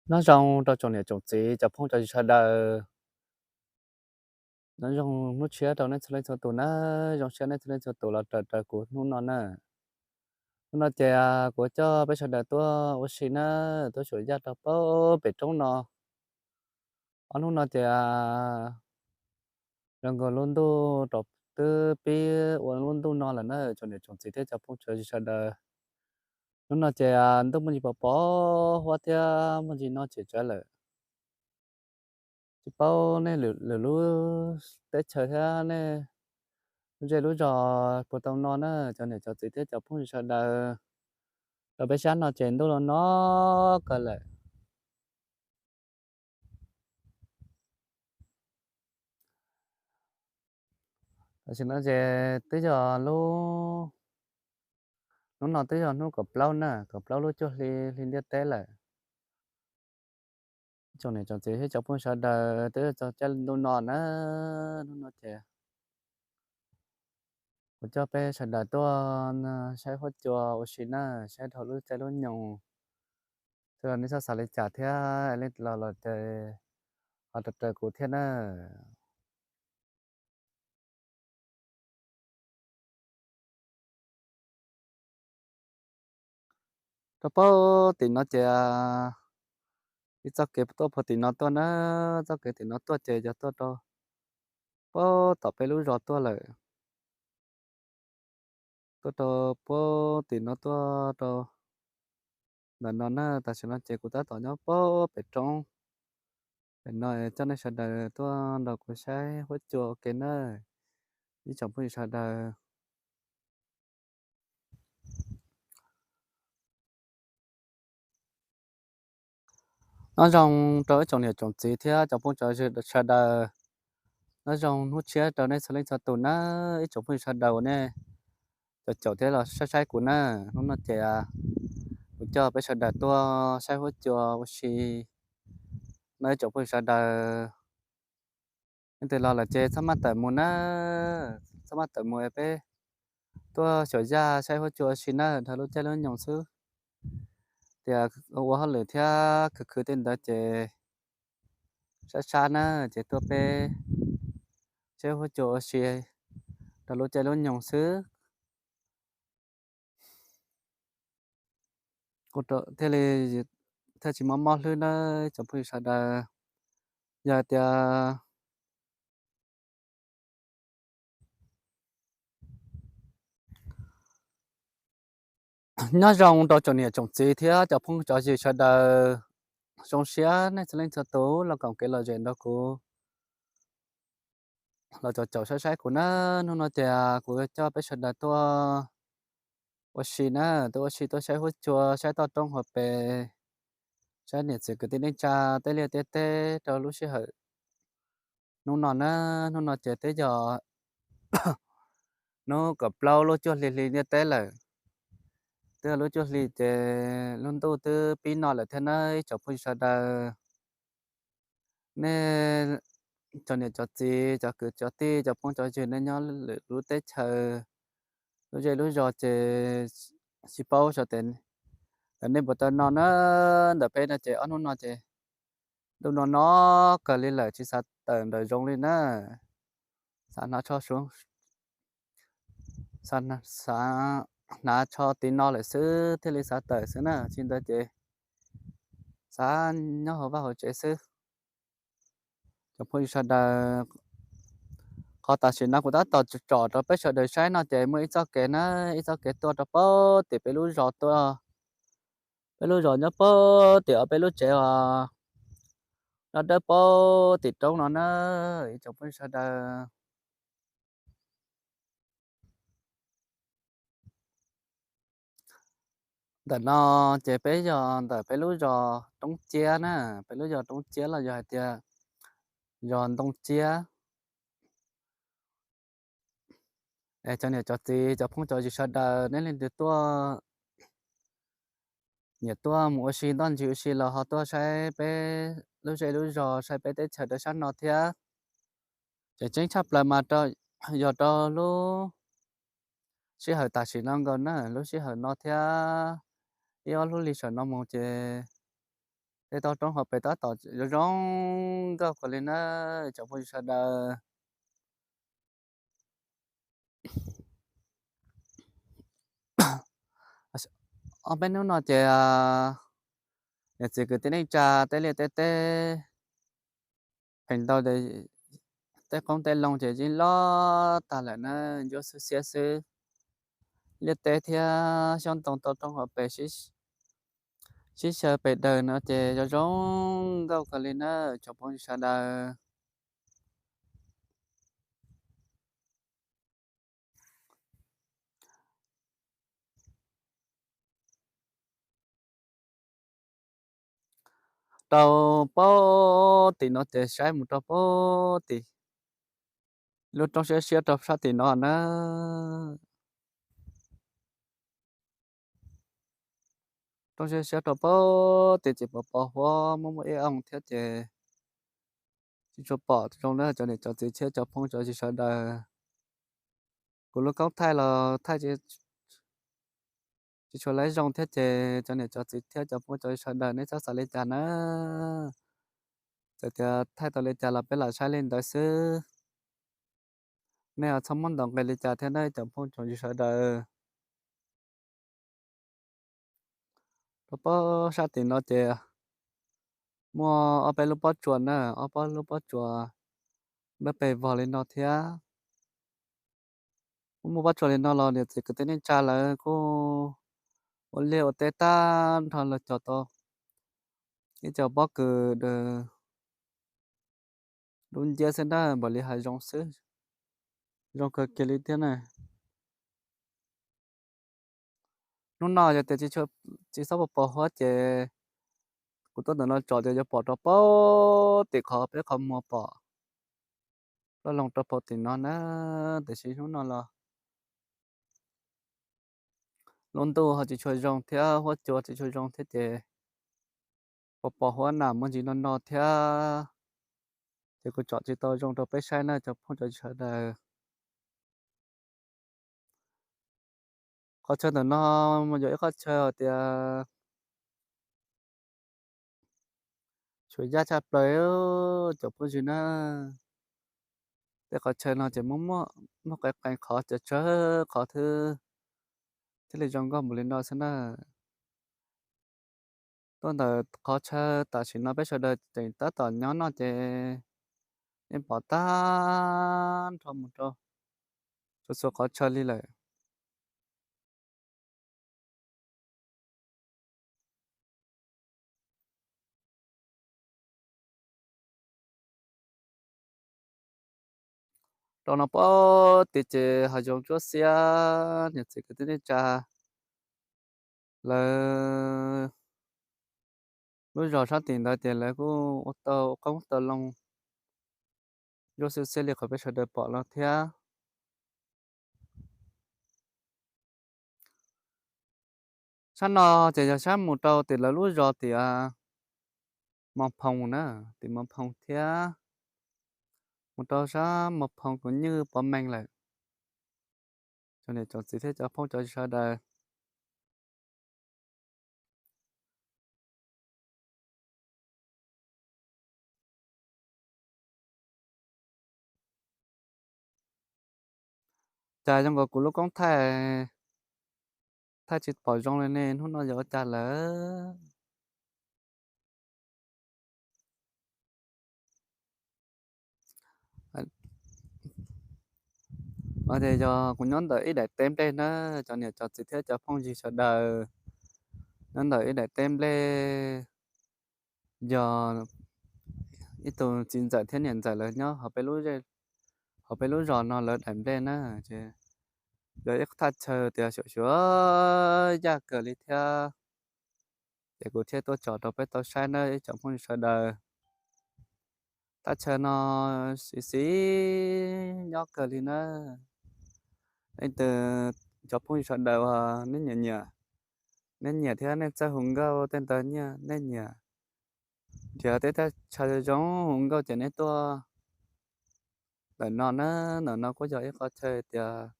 Nyob zoo rau tsoom niam tsoom txiv cov phooj cov ywg sawv daws. Nyob zoo hnub tshiab rau nej txhua leej txhua tus na, zoo siab nej txhua leej txhua tus los raws raws kuv hnub no na. Hnub no ces kuv coj peb sawv daws tuaj ua si na, tuaj xyuas yaj rau pem roob no. Ob hnub no ces zoo nkaus lub ntuj rov twb pib ua lub ntuj no lawm na tsoom niam tsoom txiv thiab cov phooj cov ywg sawv daws. Hnub no ces ntuj muaj ntsis pos pos huab thiab muaj ntsis no tseem tsawv lawm. Tsis paub nej lwm lub teb chaws thiab nej lub zej lub zos puas tau no na cov niam cov txiv thiab cov phooj ywg sawv daws. Rau peb sab no ces ntuj los no kawg lawm. Tam sim no ces twb yog lub, hnub no twb yog hnub kaum plaub na, kaum plaub lub cuaj hli hli ntiaj teb lawm. Tsoom niam tsoom txiv thiab cov phooj sawv daws twb txog caij ntuj no na, hnub no ces kuv coj peb sawv daws tuaj saib huab cua ua si na, saib dhau lub caij lub nyoog. Txawm nej txhob xav li cas thiab, nej los los ces ho raws raws kuv thiab na. Rau pem tim no ces ib txoj kev tuaj puag tim no tuaj na, txoj kev tim no tuaj ces yog tuaj rau pem tom peb lub zos tuaj lawm. Tuaj rau pem tim no tuaj rau ntawm no na, tam sim no ces kuv tab tom nyob pem pem roob pem no, coj nej sawv daws tuaj nrog kuv saib huab cua ua ke na, ib tsoom phooj ywg sawv daws. Nyob zoo rau ib tsoom niam tsoom txiv thiab cov phooj cov ywg sawv daws. Nyob zoo hnub tshiab rau nej txhua leej txhua tus na, ib tsoom phooj ywg sawv daws uas nej caum caum thiab los saib saib kuv na. Hnub no ces kuv coj peb sawv daws tuaj saib huab cua ua si no ib tsoom phooj ywg sawv daws. Leej twg los lawm ces txhob maj tawm mus na, txhob maj tawm mus es peb tuaj xyuas yaj saib huab cua ua si na, dhau lub caij lub nyoog xwb. Tias ua hauj lwm thiab khwv khwv tej ntawd ces sab sab na, ces tuaj peb saib huab cua ua si rau lub caij lub nyoog xwb. Kuv thiaj li thiaj tsis mob mob hlwb na tsoom phooj ywg sawv daws. Yog hais tias nyob zoo rau tsoom niam tsoom txiv thiab cov phooj cov ywg sawv daws, zoo siab nej txhua leej txhua tus los koom kev lom zem nrog kuv los caum caum saib saib kuv na. Hnub no ces kuv coj peb sawv daws tuaj ua si na, tuaj ua si tuaj saib huab cua, saib toj roob hauv pes, saib niam txiv kwv tij neej tsa, tej liaj tej teb rau lub sij hawm hnub no na. Hnub no ces twb yog hnub kaum plaub lub cuaj hli hli ntiaj teb lawm. Twb yog lub cuaj hli ces lub ntuj twb pib no lawm thiab na ib tsoom phooj ywg sawv daws. Nej cov niam cov txiv, cov kwv cov tij, cov phooj cov ywg nej nyob lwm lub teb chaws, lub zej lub zos ces tsis paub xyov tes ntawm nej puas tau no na. Ntawm peb no ces ob hnub no ces ntuj no no kawg li lawm tsis xav tawm nraum zoov li na. Xav hnav tsho suv, xav hnav tsho tiv no lawm xwb thiaj li xav tawm xwb na, tsis ntawd ces xav nyob hauv vaj hauv tsev xwb. Cov phooj ywg sawv daws, qhov tam sim no kuv tab tom tsom rau peb sawv daws saib no ces muaj ib txoj kev na, ib txoj kev tuaj rau pem tim peb lub zos tuaj. Peb lub zos nyob pem tim ob peb lub tsev os, nyob dawb pem tim roob no na, ib tsoom phooj ywg sawv daws. Ntawm no ces peb yog ntawm peb lub zos Roob Ciab na, peb lub zos Roob Ciab los yog hais tias zos Ntoo Ciab. Es cov niam cov txiv cov phooj cov ywg sawv daws, nej leej twg tuaj nyiam tuaj mus ua si ntoj ntsis ua si los ho tuaj saib peb lub zej lub zos, saib peb teb chaws rau sab no thiab. Tseem ceeb tshaj plaws mas yog rau lub sij hawm tam sim no nkaus na, lub sij hawm no thiab ib ob lub hli saum no mus ces Tej toj roob hauv pes tab tom zoo zoo nkauj kawg li na, tsoom phooj ywg sawv daws. Ob peb hnub no ces niam txiv kwv tij neej tsa tej liaj tej teb pheej ntau, tej qoob tej loo ces yeej loj tag lawm na, ncuab xwb xiab xwb. Liaj teb thiab xyoob ntoo toj roob hauv pes sib xyaw pes daws no ces zoo zoo nkauj kawg li na, tsoom phooj ywg sawv daws. Rau pab tim no ces saib mus rau pab tim, lub roob siab siab rau sab tim no na. Roob siab siab rau pab tim ces pos pos huab muaj muaj ib oo thiab ces tsis tshua pom zoo na cov niam cov txiv thiab cov phooj cov ywg sawv daws. Kuv lub koob thaij los thaij tsis tshua laib zoo thiab ces cov niam cov txiv thiab cov phooj cov ywg sawv daws nej txhob xav li cas na. Txawm tias thaij tau li cas los peb lam saib li ntawd xwb. Nej txhob muab ntaus nqi li cas thiab na cov phooj cov ywg sawv daws. Rau pab sab tim no ces muaj ob peb lub pob tsuas na, ob peb lub pob tsuas npab pes vog li no thiab. Muaj muaj pob tsuas li no los niam txiv kwv tij neej tsa lawv kuj ua liaj ua teb tag nrho los cog tau ib co pob kws dub nciab xwb na, npaum li hav zoov xwb, zoo kawg kiag li thiab na. Hnub no yog tias tsis txhob pos pos huab ces kuv tuaj ntawm no tsom ces yuav pom rau pab tim qhov peb qhov muag pom loj loo rau pab tim no na. Tiam sis hnub no los lub ntuj ho tsis tshua zoo thiab huab cua tsis tshua zoo thiab ces pos pos huab na muaj ntsis no no thiab ces kuv tsom tsis tau zoo rau peb saib na cov phooj cov ywg sawv daws. Qhov chaw ntawm no mas yog ib qhov chaw hais tias tshuav yaj tshaj plaws cov phooj ywg na. Tej qhov chaw no ces muaj muaj qee qee qhov tsawg tsawg qhov thiaj li zoo nkauj npaum li no xwb na. Tuaj ntawm qhov chaw tam sim no peb sawv daws tseem tab tom nyob no ces yeej pom tag nrho mus rau txhua txhua qhov chaw li lawm. Rau no pab tim ces hav zoov cuab xiab, niam txiv kwv tij neej tsa lawv lub zos sab tim ntawd ces lawv kuj ua tau qoob tau loo zuj xiab xiab li qhov peb sawv daws pom no thiab. Sab no ces yog sab mus rau tim lawv lub zos tim Mos Phoos na, tim Mos Phoos thiab mus rau sab Mos Phoos kuv nywj pov meej lawm. Cov niam cov txiv thiab cov phooj cov ywg sawv daws, cas zoo nkaus kuv lub koob thaij thaij tsis pom zoo li ne, hnub no yog ua cas lawm? Ces yog kuv nyob ntawm ib daim teb nplej na, cov niam cov txiv thiab cov phooj ywg sawv daws, nyob ntawm ib daim teb nplej, yog ib tug txiv ntxawm thiab niam ntxawm lawv nyob hauv peb lub zos no lawv daim nplej na. Ces yog ib thaj chaw tias xyuam xyuam yaj kawg li thiab, ces kuv thiaj tuaj tsom rau peb tau saib na ib tsoom phooj ywg sawv daws. Thaj chaw no xis xis nyob kawg li na. Leej twg cov phooj ywg sawv daws uas nej nyiam nyiam, nej nyiam thiab nej txawj hu nkauj tej ntawd, nej nyiam nrhiav tej thaj chaw zoo hu nkauj ces nej tuaj ntawm no na. Ntawm no kuj yog ib qho chaw tias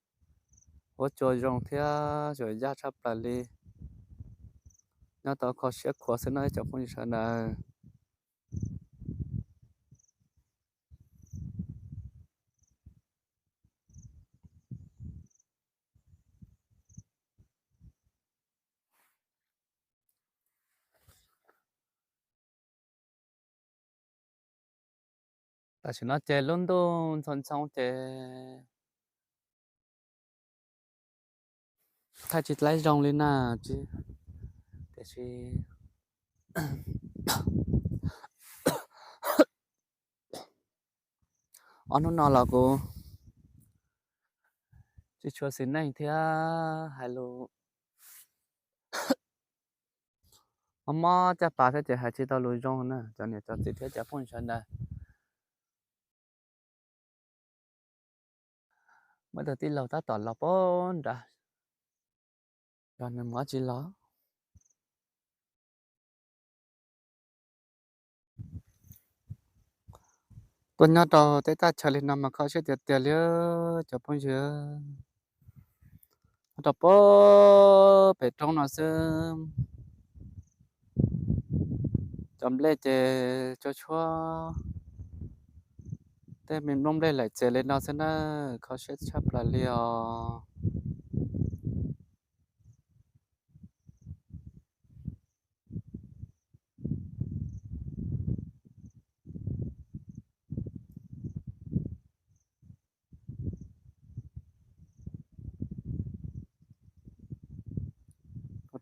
huab cua zoo thiab xyuam yaj tshaj plaws li na. nyob tau kho siab khuav xwb no ib tsoom phooj ywg sawv daws. Tam sim no ces lub ntuj ntxhoo ntxhoo ces thaij tsis tau zoo li na, tiam sis ob hnub no los kuv tsis tshua xis neej thiab hais lus mob mob caj pas thiab ces hais tsis tau lus zoo na cov niam cov txiv thiab cov phooj ywg sawv daws. Muaj tus tij laug tab tom los pem nrad, yog nws mus dab tsi los. Tuaj nyob rau tej thaj chaw li no mas kho siab tiag tiag li cov phooj ywg. Nyob rau pem roob no xwb, cov nplej ces tshuab tshuab, tej me nplooj nplej laim txias li no xwb na, kho siab tshaj plaws li os.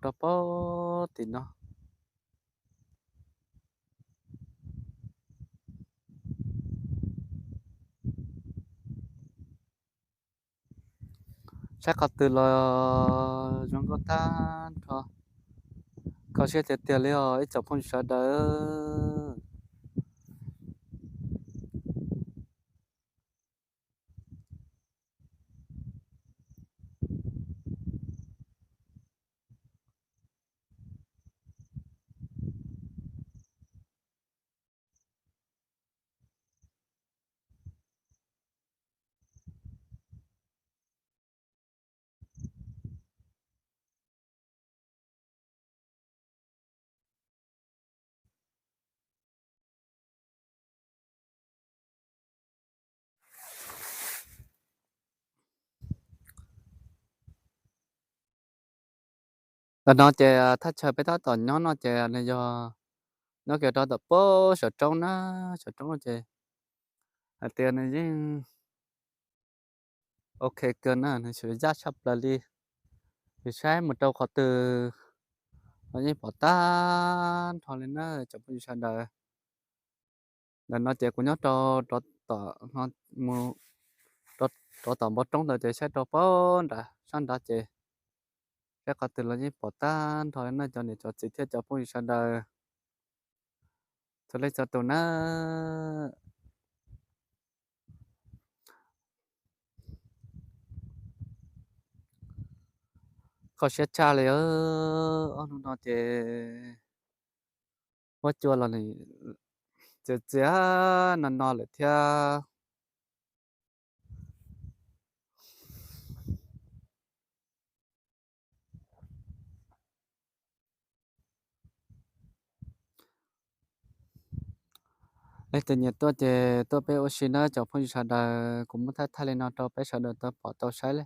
Rau pem tim no. Saib qhov twg los zoo nkauj tag nrho, kho siab tiag tiag li os ib tsoom phooj ywg sawv daws. Ntawm no ces thaj chaw peb tab tom nyob no ces nws yog nyob kiag rau tom pem saum roob na, saum roob no ces hais tias nws yeej ok kawg na, nws tsis yaj tshaj plaws li. Yus saib mus rau qhov twg los yeej pom tag nrho li na cov phooj ywg sawv daws. Ntawm no ces kuv nyob rau, rov tom, rov tom npoo roob ntawd ces saib rau pem nram sab nrad ces saib qhov twg los yeej pom tag nrho li na cov niam cov txiv thiab cov phooj ywg sawv daws txhua leej txhua tus na. Kho siab tshaj li, ob hnub no ces huab cua los txias txias no no lawm thiab. Leej twg nyiam tuaj ces tuaj peb ua si na cov phooj ywg sawv daws, kuv muab thaij thaij li no rau peb sawv daws tau pom tau saib li.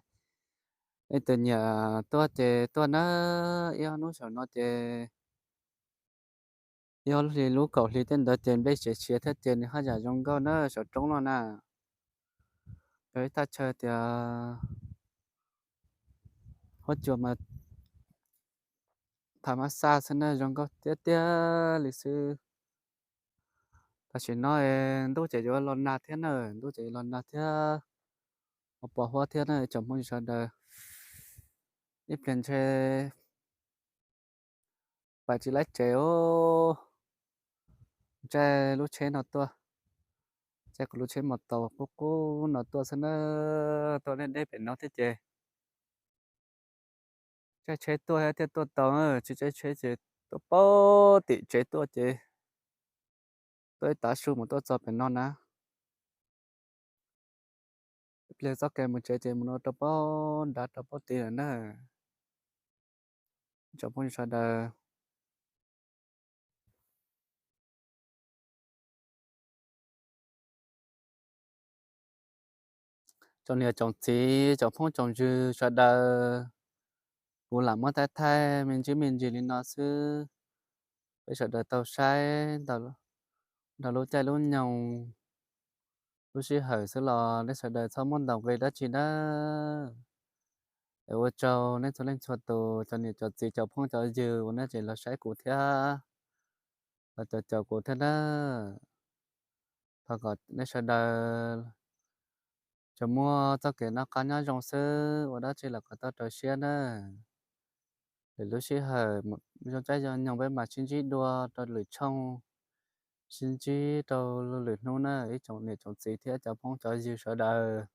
Leej twg nyiam tuaj ces tuaj na, ib ob hnub saum no ces ib ob hlis lub kaum hli tej ntawd ces nplej siav siav thiab ces nws haj yam zoo nkauj na saum roob no na. Yog ib thaj chaw tias huab cua mas thav mab xaj xwb na zoo nkauj tiag tiag li xwb. Tam sim no ntuj ces yuav los nag thiab na, ntuj ces yuav los nag thiab, pos huab thiab na tsoom phooj ywg sawv daws. Ib pliag ntshe pais tsis laib tsev os. Caij lub tsheb no tuaj, caij kuv lub tsheb mos taus qub qub no tuaj xwb na, tuaj deb deb pem no thiab ces caij tsheb tuaj thiaj tuaj tau, tsis caij tsheb ces tuaj pem tim tsev tuaj ces tuaj ib tav su mus tuaj txog pem no na. Ib pliag txoj kev mus tsev ces mus no rau pem nrad rau pem tid lawm na. Tsoom phooj ywg sawv daws, Tsoom niam tsoom txiv, tsoom phooj tsoom ywg sawv daws, kuv lam muab thaij thaij me ntsis me ntsis li no xwb, peb sawv daws tau saib nrog lub caij lub nyoog, lub sij hawm xwb los nej sawv daws txhob muab ntaus nqi dab tsi nawb. Es ua tsaug nej txhua leej txhua tus, cov niam cov txiv, cov phooj cov ywg uas nej tseem los saib kuv thiab, los caum caum kuv thiab nawb. Thov kom nej sawv daws tsuas muaj txoj kev noj qab nyob zoo xwb, ua dab tsi los kom tau raws siab nawb. Lwm lub sij hawm zoo caij zoo nyoog peb mam sib ntsib dua rau lwm tshooj, sib ntsib rau lwm hnub na ib tsoom niam tsoom txiv thiab cov phooj cov ywg sawv daws.